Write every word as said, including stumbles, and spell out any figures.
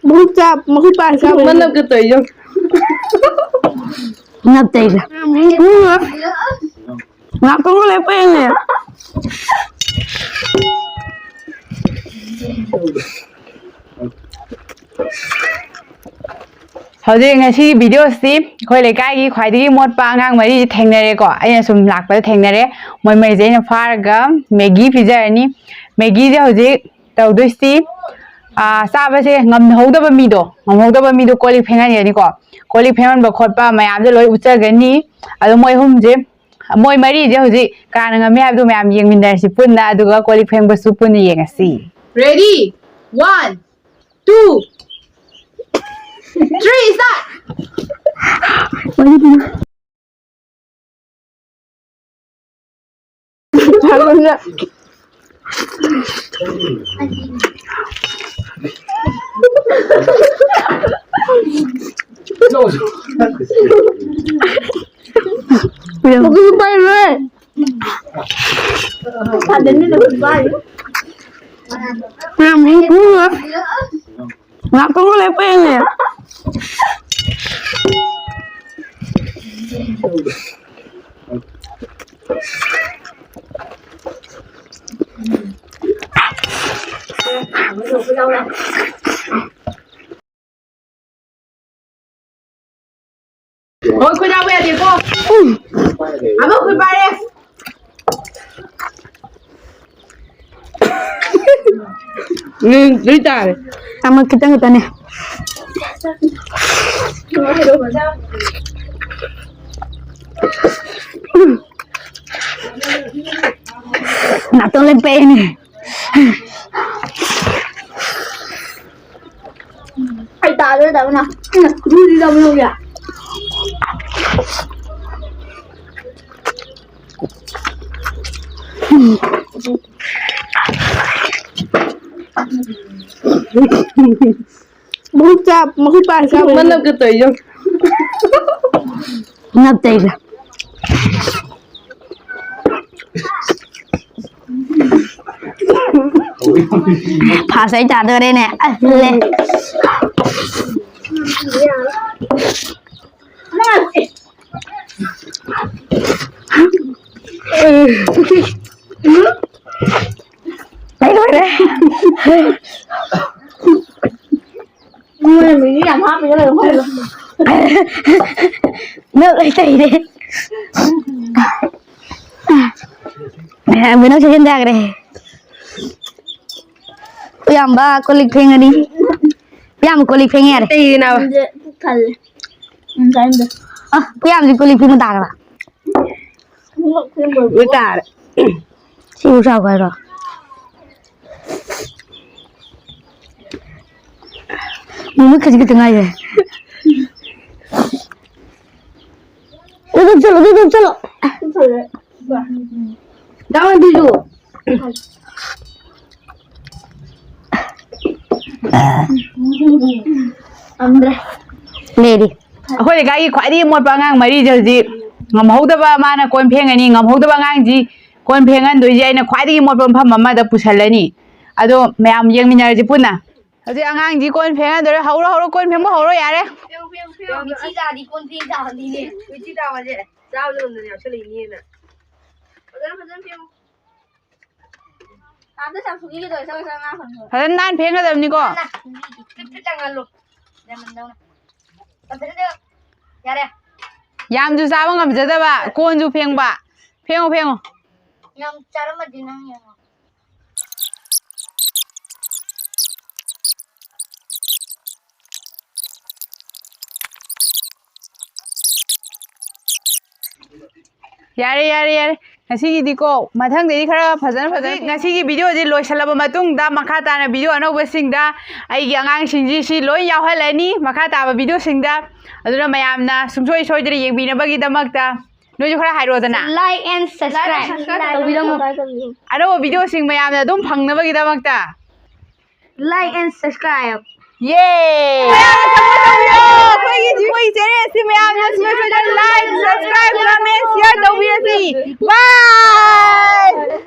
ꯃꯈꯨꯠ ꯆꯥ-, ꯃꯈꯨꯠ ꯄꯥꯏꯔ ꯆꯥꯕ ꯃꯅꯞꯀ ꯇꯧꯔꯤꯗꯣ꯫ ꯅꯞꯇꯩꯗ꯫ ꯉꯥꯛꯇꯪ ꯂꯦꯞꯄ ꯌꯦꯡꯉꯦ꯫ ꯍꯧꯖꯤꯛ ꯉꯁꯤꯒꯤ ꯚꯤꯗꯤꯑꯣꯁꯤ ꯑꯩꯈꯣꯏ ꯂꯩꯀꯥꯏꯒꯤ ꯈ꯭ꯋꯥꯏꯗꯒꯤ ꯃꯣꯠꯄ ꯑꯉꯥꯡ ꯃꯔꯤꯁꯤ ꯊꯦꯡꯅꯔꯦꯀꯣ꯫ ꯑꯩꯅ ꯁꯨꯝ ꯂꯥꯛꯄꯗ ꯊꯦꯡꯅꯔꯦ꯫ ꯃꯣꯏ ꯃꯔꯤꯁꯦ ꯑꯩꯅ ꯐꯥꯔꯒ ꯃꯦꯒꯤ ꯄꯤꯖꯔꯅꯤ꯫ ꯃꯦꯒꯤꯁꯦ ꯍꯧꯖꯤꯛ ꯇꯧꯗꯣꯏꯁꯤ, ꯑꯥ, ꯆꯥꯕꯁꯦ ꯉꯝꯍꯧꯗꯕ ꯃꯤꯗꯣ, ꯉꯝꯍꯧꯗꯕ ꯃꯤꯗꯣ ꯀꯣꯜ ꯂꯤꯛ ꯐꯦꯡꯍꯟꯒꯅꯤꯀꯣ꯫ ꯀꯣꯜ ꯂꯤꯛ ꯐꯦꯡꯍꯟꯕ ꯈꯣꯠꯄ ꯃꯌꯥꯝꯁꯦ ꯂꯣꯏ ꯎꯠꯆꯒꯅꯤ꯫ ꯑꯗꯣ ꯃꯣꯏ ꯑꯍꯨꯝꯁꯦ, ꯃꯣꯏ ꯃꯔꯤꯁꯦ ꯍꯧꯖꯤꯛ ꯀꯅꯥꯅ ꯉꯝꯃꯤ ꯍꯥꯏꯕꯗꯨ ꯃꯌꯥꯝ ꯌꯦꯡꯃꯤꯟꯅꯔꯁꯤ ꯄꯨꯟꯅ, ꯑꯗꯨꯒ ꯀꯣꯜ ꯂꯤꯛ ꯐꯦꯡꯕꯁꯨ ꯄꯨꯟꯅ ꯌꯦꯡꯉꯁꯤ꯫ Ready? One, two, three, start! ꯉꯥꯛꯇꯪ ꯂꯦꯞꯄ ꯌꯦꯡꯉꯦ꯫ ꯍꯣꯏ, ꯈꯨꯠ ꯌꯥꯎꯕ ꯌꯥꯗꯦꯀꯣ꯫ ꯑꯃ ꯈꯨꯠ ꯄꯥꯏꯔꯦ꯫ ꯎꯝ, ꯂꯣꯏ ꯇꯥꯔꯦ꯫ ꯑꯃ ꯈꯤꯇꯪ ꯈꯛꯇꯅꯦ꯫ ꯅꯥꯇꯣꯟ ꯂꯣꯏ ꯄꯦꯛꯑꯦꯅꯦ꯫ ꯑꯩ ꯇꯥꯗꯣꯏ ꯇꯥꯕꯅ꯫ ꯎꯝ, ꯑꯗꯨꯗꯤ ꯇꯧꯕ ꯌꯥ꯫ ꯃꯈꯨꯠ ꯆꯥ-, ꯃꯈꯨꯠ ꯄꯥꯏꯔ ꯆꯥꯕ ꯃꯅꯞꯀ ꯇꯧꯔꯤꯗꯣ꯫ ꯅꯞꯇꯩꯗ꯫ ꯐꯥꯁ ꯑꯩ ꯇꯥꯗꯣꯔꯦꯅꯦ꯫ ꯑꯁ, ꯂꯦ꯫ ꯑꯩ ꯂꯣꯏꯔꯦ꯫ ꯃꯣꯏꯅ ꯃꯤꯃꯤ ꯌꯥꯝ ꯍꯥꯞꯄꯤꯔ ꯂꯩꯔꯝꯃꯣꯏꯗ꯫ ꯅꯣꯛ ꯂꯣꯏ ꯇꯩꯔꯦ꯫ ꯃꯤꯅꯣꯛ ꯁꯤꯖꯤꯟ ꯌꯥꯈ꯭ꯔꯦ꯫ ꯏꯌꯥꯝꯕ ꯀꯣꯜ ꯂꯤꯛ ꯐꯦꯡꯉꯅꯤ꯫ ꯏꯌꯥꯝꯕ ꯀꯣꯜ ꯂꯤꯛ ꯐꯦꯡꯉꯦ ꯌꯥꯔꯦ꯫ ꯇꯩꯔꯤꯅꯕ꯫ ꯄꯨꯛ ꯊꯜꯂꯦ꯫ ꯎꯝ, ꯆꯥꯅꯤꯡꯗꯦ꯫ ꯑ, ꯏꯌꯥꯝꯕꯁꯤ ꯀꯣꯜ ꯂꯤꯛ ꯐꯦꯡꯕ ꯇꯥꯔꯕ? ꯂꯣꯏ ꯇꯥꯔꯦ꯫ ꯁꯤꯕꯨ ꯆꯥꯎ ꯍꯥꯏꯔꯣ? ꯃꯃꯤꯠ ꯈꯖꯤꯛ ꯈꯛꯇ ꯉꯥꯏꯔꯦ꯫ ꯑꯗꯨ ꯆꯠꯂꯣ, ꯑꯗꯨ ꯆꯠꯂꯣ꯫ ꯗꯥ ꯃꯟꯗꯤꯔꯁꯨ꯫ ꯉꯝꯗ꯭ꯔꯦ꯫ ꯂꯩꯔꯤ꯫ ꯑꯩꯈꯣꯏ ꯂꯩꯀꯥꯏꯒꯤ ꯈ꯭ꯋꯥꯏꯗꯒꯤ ꯃꯣꯠꯄ ꯑꯉꯥꯡ ꯃꯔꯤꯁꯦ ꯍꯧꯖꯤꯛ ꯉꯝꯍꯧꯗꯕ, ꯃꯥꯅ ꯀꯣꯟ ꯐꯦꯡꯉꯅꯤ, ꯉꯝꯍꯧꯗꯕ ꯑꯉꯥꯡꯁꯤ ꯀꯣꯟ ꯐꯦꯡꯍꯟꯗꯣꯏꯁꯦ ꯑꯩꯅ ꯈ꯭ꯋꯥꯏꯗꯒꯤ ꯃꯣꯠꯄ ꯃꯐꯝ ꯑꯃꯗ ꯄꯨꯁꯜꯂꯅꯤ꯫ ꯑꯗꯣ ꯃꯌꯥꯝ ꯌꯦꯡꯃꯤꯟꯅꯔꯁꯤ ꯄꯨꯟꯅ꯫ ꯍꯧꯖꯤꯛ ꯑꯉꯥꯡꯁꯤ ꯀꯣꯟ ꯐꯦꯡꯍꯟꯗꯣꯏꯔꯦ꯫ ꯍꯧꯔꯣ, ꯍꯧꯔꯣ, ꯀꯣꯟ ꯐꯦꯡꯕ ꯍꯧꯔꯣ ꯌꯥꯔꯦ꯫ ꯐꯦꯡꯉꯨ, ꯐꯦꯡꯉꯨ, ꯐꯦꯡꯉꯨ꯫ ꯃꯤꯊꯤ ꯇꯥꯔꯗꯤ ꯀꯣꯟ ꯐꯦꯡ ꯇꯥꯕꯅꯤꯅꯦ꯫ ꯃꯤꯊꯤ ꯇꯥꯕꯁꯦ ꯆꯥꯕꯗ ꯉꯝꯗꯅ ꯌꯥꯎꯁꯜꯂꯛꯏꯅꯦꯅ꯫ ꯐꯖꯅ, ꯐꯖꯅ ꯐꯦꯡꯉꯨ꯫ ꯑꯝꯇ ꯆꯥꯝꯊꯣꯛꯄꯤꯒꯦ ꯇꯧꯔꯦ, ꯆꯠꯂꯣ, ꯆꯠꯂꯣ, ꯉꯥ ꯐꯪꯉꯣꯏ꯫ ꯐꯖꯅ ꯅꯥꯟꯅ ꯐꯦꯡꯒꯗꯕꯅꯤꯀꯣ꯫ ꯅꯥꯟꯅ ꯐꯦꯡꯕꯤꯒꯦ꯫ Fit fit ꯂꯪꯍꯜꯂꯨ꯫ ꯂꯦꯃꯟꯗꯧꯅ꯫ ꯐꯖꯅ ꯌꯥꯔꯦ꯫ ꯌꯥꯝꯁꯨ ꯆꯥꯕ ꯉꯝꯖꯗꯕ, ꯀꯣꯟꯁꯨ ꯐꯦꯡꯕ꯫ ꯐꯦꯡꯉꯣ, ꯐꯦꯡꯉꯣ꯫ ꯌꯥꯝ ꯆꯥꯔꯝꯃꯗꯤ ꯅꯪ ꯌꯦꯡꯉꯣ꯫ ꯌꯥꯔꯦ, ꯌꯥꯔꯦ, ꯌꯥꯔꯦ꯫ ꯉꯁꯤꯒꯤꯗꯤꯀꯣ, ꯃꯊꯪꯗꯩꯗꯤ ꯈꯔ ꯐꯖꯅ, ꯐꯖꯅ ꯍꯧꯖꯤꯛ ꯉꯁꯤꯒꯤ ꯚꯤꯗꯤꯑꯣꯁꯦ ꯂꯣꯏꯁꯤꯜꯂꯕ ꯃꯇꯨꯡꯗ, ꯃꯈꯥ ꯇꯥꯅ ꯚꯤꯗꯤꯑꯣ ꯑꯅꯧꯕꯁꯤꯡꯗ ꯑꯩꯒꯤ ꯑꯉꯥꯡꯁꯤꯡꯁꯤ ꯁꯤ ꯂꯣꯏ ꯌꯥꯎꯍꯜꯂꯅꯤ, ꯃꯈꯥ ꯇꯥꯕ ꯚꯤꯗꯤꯑꯣꯁꯤꯡꯗ꯫ ꯑꯗꯨꯅ ꯃꯌꯥꯝꯅ ꯁꯨꯡꯁꯣꯏ ꯁꯣꯏꯗꯅ ꯌꯦꯡꯕꯤꯅꯕꯒꯤꯗꯃꯛꯇ ꯅꯣꯏꯁꯨ ꯈꯔ ꯍꯥꯏꯔꯣꯗꯅ꯫ Like and subscribe ꯇꯧꯕꯤꯔꯝꯃꯣ꯫ ꯑꯅꯧꯕ ꯚꯤꯗꯤꯑꯣꯁꯤꯡ ꯃꯌꯥꯝꯅ ꯑꯗꯨꯝ ꯐꯪꯅꯕꯒꯤꯗꯃꯛꯇ꯫ Like and subscribe. ꯌꯦ! ꯃꯌꯥꯝꯅ support ꯇꯧꯕꯤꯔꯣ꯫ ꯑꯩꯈꯣꯏꯒꯤ, ꯑꯩꯈꯣꯏꯒꯤ channel ꯑꯁꯤ ꯃꯌꯥꯝꯅ ꯁꯨꯡꯁꯣꯏ ꯁꯣꯏꯗꯅ like, subscribe, comment, share ꯇꯧꯕꯤꯔꯁꯤ꯫ Bye!